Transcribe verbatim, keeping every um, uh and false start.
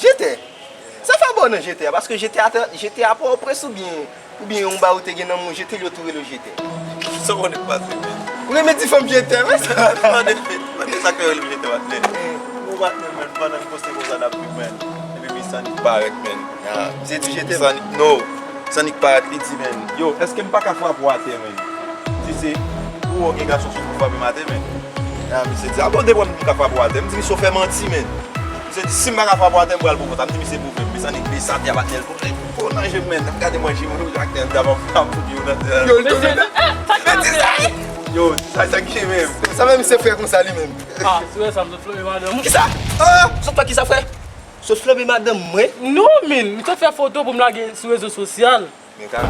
Jetè. Sa fè bò nan jetè a, paske jetè a, jetè a pa w prens oubyen, oubyen yon bagay ou te gen nan men w, jetè l yo tou rele w jetè. Sa w konnen k pase, men? Ou renmen di fanm jetè, men? Mande, mande sa k fè yo rele m jetè, patnè. Ou patnè, men, pandan n poste konsa n ap viv, men. Epi, pi sa annik parèt, men. Ah, misye di jetè. Sa annik, no. Sa annik parèt, li di, men, yo, èske m pa ka frape w atè, men? Si se pou ou gen gason sou pou frape m atè, men. Ah, misye di, a bon, depi m ka frape w atè. M di, misye, w fè manti, men. Misye di, si m pa ka frape w atè, m pral pwouve w sa. M di, misye pwouve m. Misye annik bese atè a, patnè l pwouve. Pwouve nan je m, men. N ap gade mwen je m, wi, atè, m di, avan m fout yon nan. Yo, l tounen. Yo, sa, sa ki menm. Sa menm, se frè konsa li menm. Ah, si w wè sa, m sot flanbe madanm ou. Kisa? Ah, sot fè kisa, frè? Sot flanbe madanm mwen? Non, men, m sot fè foto pou m lage sou rezo sosyal. Men ka.